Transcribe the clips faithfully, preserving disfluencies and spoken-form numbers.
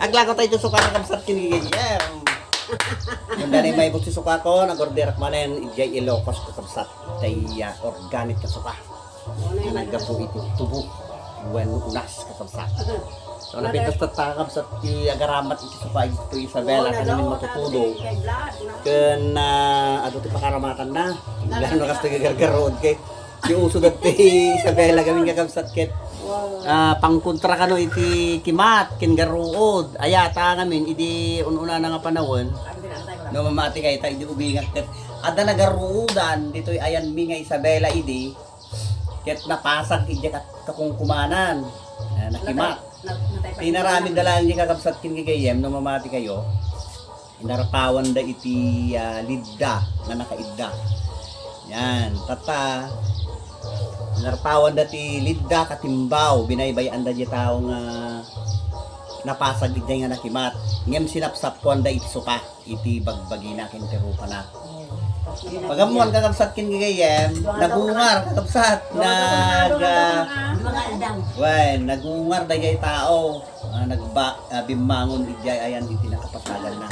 Naglako tayo ti suka, kakabsat, ken gigayem. Nanda ni may buti suka ko, nagorderak manen, idiay Ilocos, kakabsat. Tay, ah, organic nga suka. Nga naggapu iti tubo. Wen unas, kakabsat. So, napitas tatta, kakabsat, ti agaramat iti suka iti Isabela, ken amin matutudo. Ken, ah, adu ti pakaramatan na. Lalo na kasto gagargaruod kay ti uso dati Isabela gamin, kakabsat, ket, ah, pangkontra kano iti kimat ken garuod. Aya ta ngamin idi un-unana nga panawen, no mamati kayta idi ubingak ket adda nagaruodan ditoy ayanmi nga Isabela idi, ket napasag idiay kat-, kakungkumanan. Ah, nakimat. Tinaramid da laeng di, kakabsat, ken gigayem no mamati kayo. Inarpawanda iti, ah, lidda nga nakaidda. Yan, tatta, inarpawanda ti lidda katimbaw, binaybay-anda di tao nga napasag idiay nga nakimat. Ngem sinapsappuanda iti suka, iti bagbagina ken ti rupana. Pagammuan, kakabsat, ken gigayem, nagungar, kakabsat, nag, ah, Wen, nagungar dagay tao. Ah, nagba-, ah, bimmangon idiay ayan iti nakapasaganna.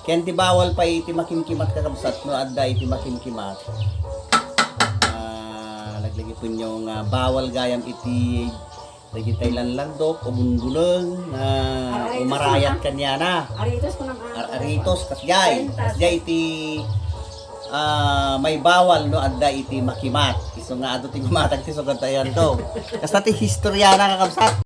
Ken ti bawal pay iti makimkimat, kakabsat, no adda iti makimkimat. Ah, laglagipenyo nga bawal gayam iti dagitay lanlandok o bunduleng, ah, umarayat kaniana. Aritos ko nang Ar-, aritos, kasjay. Kasjay iti, ah, may bawal no adda iti makimat. Isu nga adu ti gumatag ti sugad tayo to. Kasta ti historiana, kakabsat.